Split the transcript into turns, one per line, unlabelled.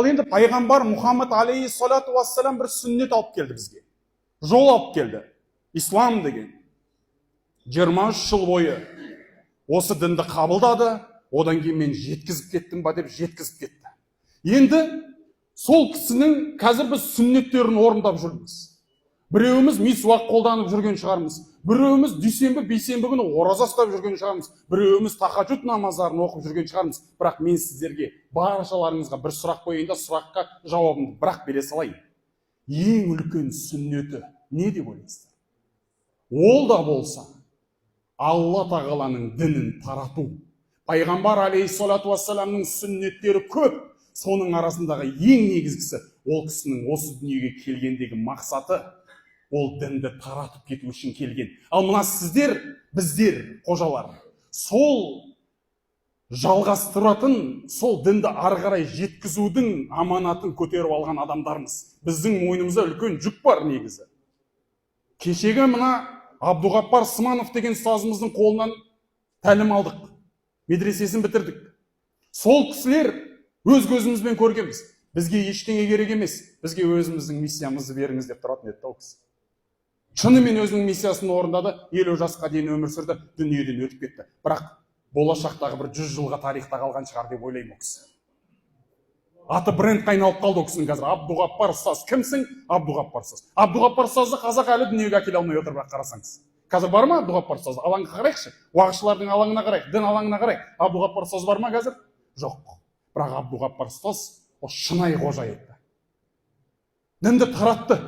Ал енді пайғамбар Мұхаммад алейхиссалату уассалам бір сүннет алып келді бізге, жол алып келді, ислам деген. 23 жыл бойы осы дінді қабылдады. Одан кейін мен жеткізіп кеттім ба деп жеткізіп кетті. Енді сол кісінің қазір біз сүннеттерін орындап жүрміз. Біреуіміз мисуақ қолданып жүрген шығармыз, біреуіміз дүйсенбі, бейсенбі күні ораза ұстап жүрген шығармыз, біреуіміз тахаджуд намаздарын оқып жүрген шығармыз. Бірақ мен сіздерге, баршаларыңызға бір сұрақ қояйын да, сұраққа жауабымды бірақ бере салайын. Ең үлкен сүннеті не деп ойлайсыздар? Ол да болса Алла тағаланың дінін тарату. Пайғамбар алейхиссалату уассаламның сүннеттері көп, соның арасындағы ең негізгісі, ол кісінің осы дүниеге келгендегі мақсаты ол дінді таратып кету үшін келген. Ал мына сіздер, біздер, қожалар, сол жалғастыратын, сол дінді ары қарай жеткізудің аманатын көтеріп алған адамдармыз. Біздің мойнымызда үлкен жүк бар негізі. Кешегі мына Абдуғаппар Сманов деген ұстазымыздың қолынан тәлім алдық, медресесін бітірдік. Сол кісілер, өз көзімізбен көргенбіз, бізге ештеңе керек емес, бізге өзіміздің миссиямызды беріңіз деп тұратын еді да. Ол кісі шынымен өзінің миссиясын орындады, 50 жасқа дейін өмір сүрді, дүниеден өтіп кетті. Бірақ болашақтағы бір 100 жылға тарихта қалған шығар деп ойлаймын. Ол кісі аты брендке айналып қалды ол кісінің қазір. Абдуғаппар ұстаз, кімсің? Абдуғаппар ұстаз. Абдуғаппар ұстазды қазақ әлі дүниеге әкеле алмай отыр. Бірақ қарасаңыз, қазір бар ма Абдуғаппар ұстаз? Алаңға қарайықшы, уағызшылардың алаңына қарайық, дін алаңына қарайық. Абдуғаппар ұстаз бар ма қазір? Жоқ. Бірақ Абдуғаппар ұстаз ол шынайы қожа еді, дінді таратты.